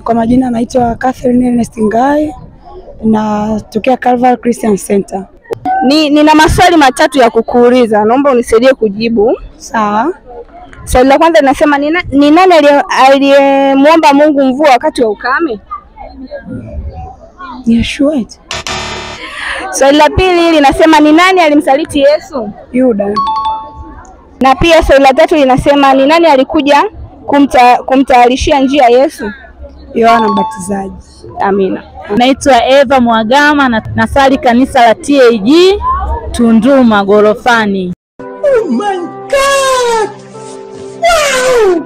Kwa majina naitwa Catherine Ernest Ngai na tokea Calvary Christian Center. Nina maswali matatu ya kukuuliza, naomba unisaidie kujibu. Sawa. Swali la kwanza linasema ni nani aliyemuomba Mungu mvua wakati wa ukame? Yeshua. Swali la pili linasema ni nani alimsaliti Yesu? Yuda. Na pia swali la tatu linasema ni nani alikuja kumtayarishia njia Yesu? Yohana Mbatizaji. Amina. Naitwa Eva Mwagama na nasali kanisa la TAG Tunduma Gorofani. Oh my God! Wow!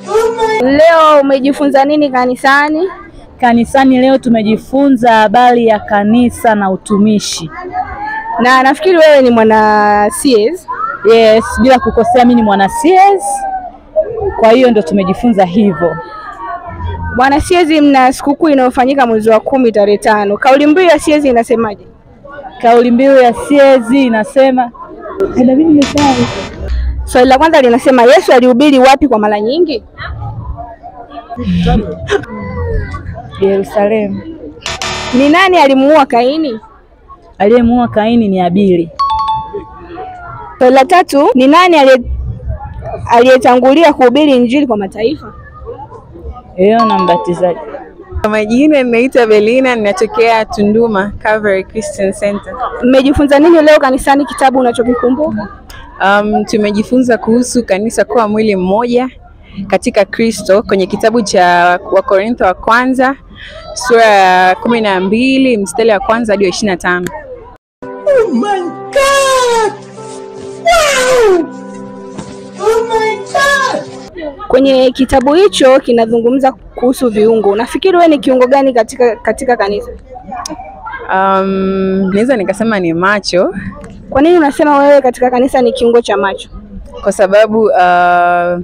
Oh my... Leo umejifunza nini kanisani? Kanisani leo tumejifunza habari ya kanisa na utumishi. Na nafikiri wewe ni mwana CS. Yes, bila kukosea mimi ni mwana CS. Kwa hiyo ndo tumejifunza hivyo. Bwana CS, mna sikukuu inayofanyika mwezi wa 10 tarehe 5. Kauli mbiu ya CS inasemaje? Kauli mbiu ya CS inasema swali la kwanza linasema Yesu alihubiri wapi kwa mara nyingi? Yerusalemu. Ni nani alimuua Kaini? Aliyemuua Kaini ni Abili. Swali la tatu, ni nani aliyetangulia kuhubiri Injili kwa mataifa? Yohana Mbatizaji. Kwa majina ninaitwa Belina, ninatokea Tunduma Calvary Christian Center. Mmejifunza nini leo kanisani, kitabu unachokikumbuka? Tumejifunza kuhusu kanisa kuwa mwili mmoja katika Kristo kwenye kitabu cha Wakorintho wa kwanza sura ya 12 mstari wa kwanza hadi wa 25. Oh my God! Wow! Oh my God! Kwenye kitabu hicho kinazungumza kuhusu viungo. Nafikiri wewe ni kiungo gani katika kanisa? Naweza nikasema ni macho. Kwa nini unasema wewe katika kanisa ni kiungo cha macho? Kwa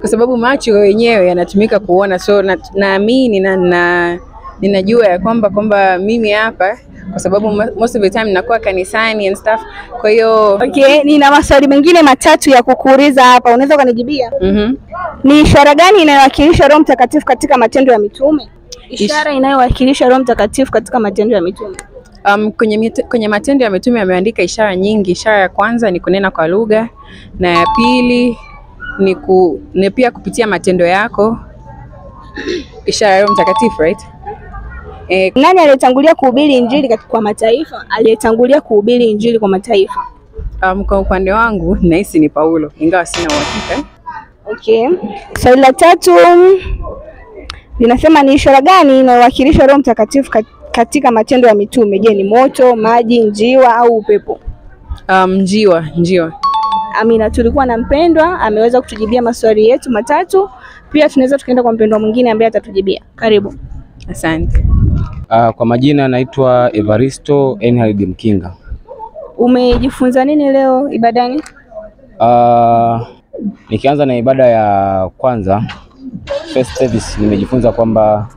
sababu macho wenyewe yanatumika kuona, so naamini na ninajua ya kwamba mimi hapa kwa sababu most of the time nakuwa kanisani and stuff. Kwa hiyo okay, nina maswali mengine matatu ya kukuuliza hapa, unaweza ukanijibia? Ni ishara gani inayowakilisha Roho Mtakatifu katika Matendo ya Mitume? Ishara inayowakilisha Roho Mtakatifu katika Matendo ya Mitume. Kwenye Matendo ya Mitume ameandika ishara nyingi. Ishara ya kwanza ni kunena kwa lugha, na ya pili ni pia kupitia matendo yako, ishara ya Roho Mtakatifu, right? Nani aliyetangulia kuhubiri Injili kwa mataifa? Aliyetangulia kuhubiri Injili kwa mataifa. Kwa upande wangu nahisi ni Paulo, ingawa sina uhakika. Okay. Swali la tatu linasema ni ishara gani inayowakilisha Roho Mtakatifu katika Matendo ya Mitume? Je, ni moto, maji, njiwa au upepo? Njiwa. Amina, tulikuwa na mpendwa ameweza kutujibia maswali yetu matatu. Pia tunaweza tukaenda kwa mpendwa mwingine ambaye atatujibia. Karibu. Asante. Kwa majina naitwa Evaristo Enhard Mkinga. Umejifunza nini leo ibadani? Nikianza na ibada ya kwanza, first service, nimejifunza kwamba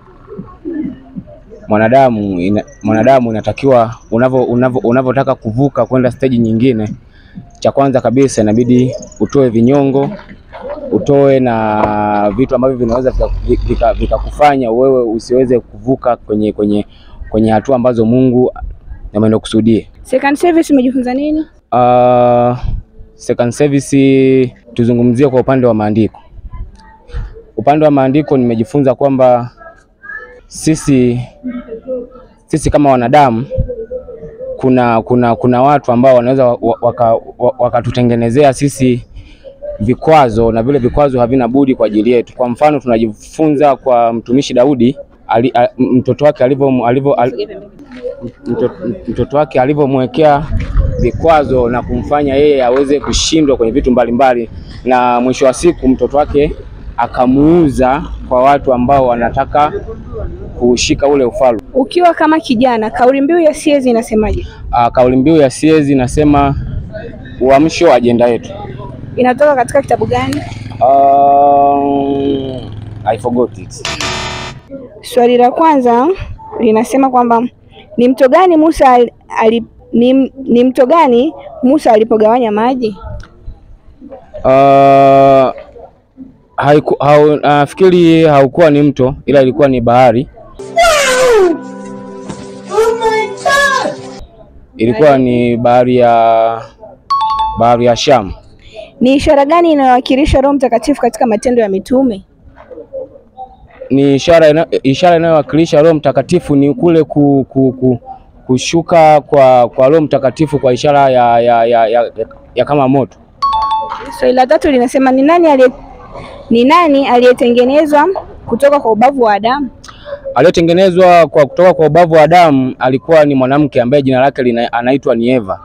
mwanadamu inatakiwa unavyotaka kuvuka kwenda stage nyingine, cha kwanza kabisa inabidi utoe vinyongo, utoe na vitu ambavyo vinaweza vikakufanya wewe usiweze kuvuka kwenye hatua ambazo Mungu amekusudia. Second service umejifunza nini? Second service tuzungumzie kwa upande wa maandiko. Upande wa maandiko nimejifunza kwamba sisi kama wanadamu kuna watu ambao wanaweza wakatutengenezea sisi vikwazo, na vile vikwazo havina budi kwa ajili yetu. Kwa mfano tunajifunza kwa mtumishi Daudi, mtoto wake alivyomwekea vikwazo na kumfanya yeye aweze kushindwa kwenye vitu mbalimbali, na mwisho wa siku mtoto wake akamuuza kwa watu ambao wanataka kushika ule ufalme. Ukiwa kama kijana, kauli mbiu ya CS inasemaje? Kauli mbiu ya CS inasema uamsho wa ajenda yetu. Inatoka katika kitabu gani? I forgot it. Swali la kwanza linasema kwamba ni mto gani Musa ni mto gani Musa alipogawanya maji? Nafikiri haukuwa ni mto, ila ilikuwa ni bahari. Wow! Oh my God! Ilikuwa ni bahari ya Shamu. Ni ishara gani inayowakilisha Roho Mtakatifu katika Matendo ya Mitume? Ni ishara inayowakilisha Roho Mtakatifu ni kule kushuka kwa Roho Mtakatifu kwa ishara ya kama moto. Swali la tatu linasema ni nani aliyetengenezwa kutoka kwa ubavu wa Adamu? Aliyetengenezwa kutoka kwa ubavu wa Adamu alikuwa ni mwanamke ambaye jina lake anaitwa ni Eva.